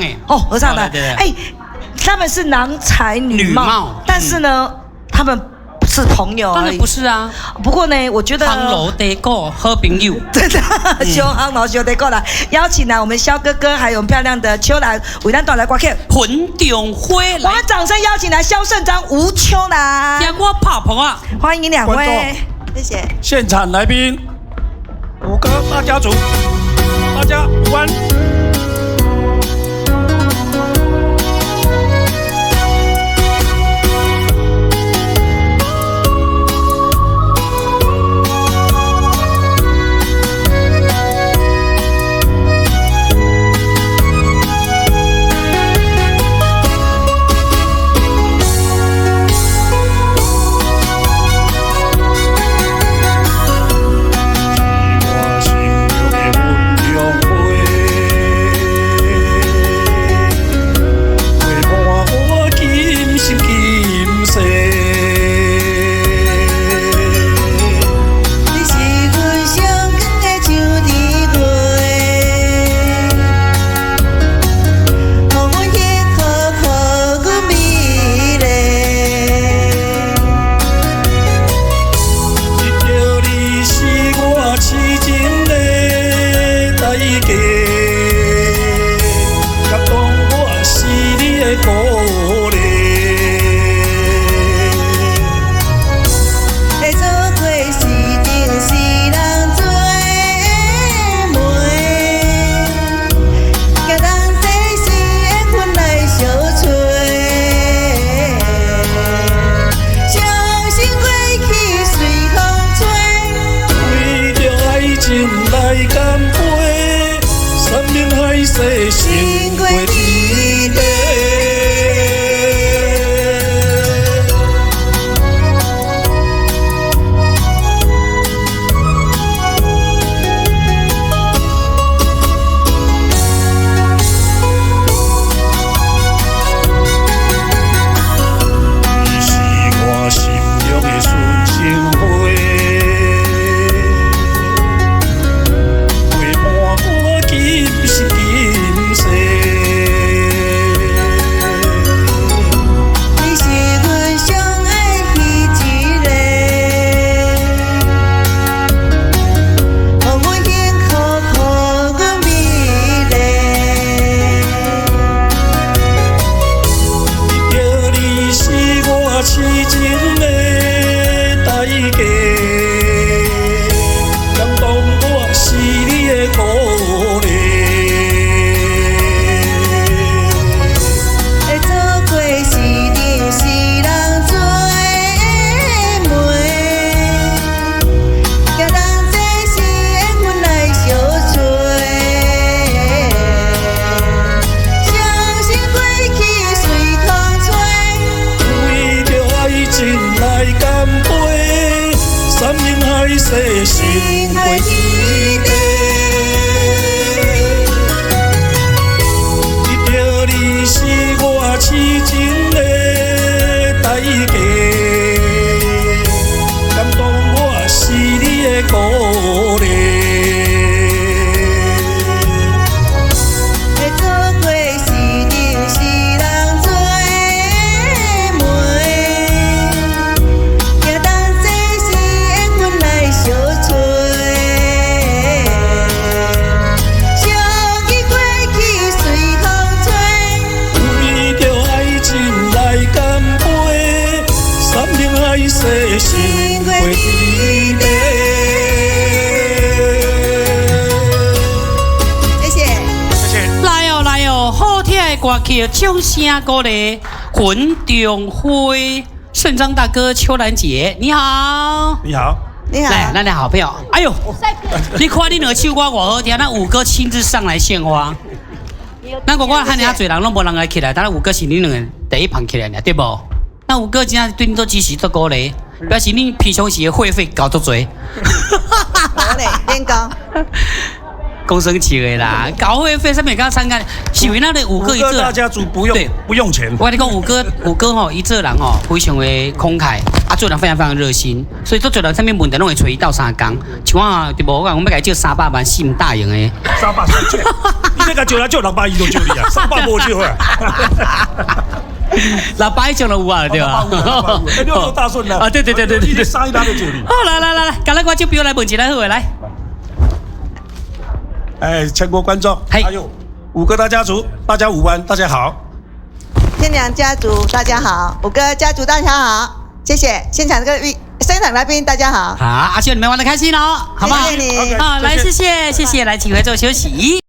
哎，哦，合唱的，对对。哎，他們是郎才女女貌，貌，但是呢，他們是朋友。當然不是啊。不過呢，我覺得烘爐地鼓好朋友，真的，小烘爐小地鼓來邀請來我們蕭哥哥，還有漂亮的秋蘭為咱帶來歌曲《雲中花》。我們掌聲邀請來蕭勝章、吳秋蘭。聽我拍噗仔，歡迎兩位，謝謝。現場來賓，五哥大家族，大家午安。掌聲鼓勵，雲中花，勝章大哥秋蘭姐，你好，你好，你好，來，咱的好朋友，哎呦，你看你兩首歌偌好聽，咱五哥親自上來獻花。咱講我漢爾濟人攏無人來起來，但五哥是你兩個第一旁起來的，對無？那五哥今天對你做支持做鼓勵，表示你平常時的會費交足濟。好嘞，練功。講耍笑的啦，搞會費啥物敢參加？是為咱的五五哥伊做哥大家族不用對不用錢。我跟你講，五哥吼，伊做人吼，非常的慷慨，啊，做人非常非常熱心，所以做做人啥物問題攏會揣伊鬥相共。像我對無？我講我欲共伊借300萬，死毋答應的。三百少借，你那個借來借600伊就借你啊，300無借啊。600以上就有啊，對吧？欸，你有大順啦。啊，對對對對對對。三一大就借你。好，來來來來，共咱觀眾朋友來問一下好的來。哎，全國觀眾，還有五哥大家族，大家午安，大家好。天良家族大家好，五哥家族大家好，謝謝現場這個現場來賓大家好。好，阿秀你們玩得開心哦，好不好？謝謝你。好，來謝謝謝謝，來請回座休息。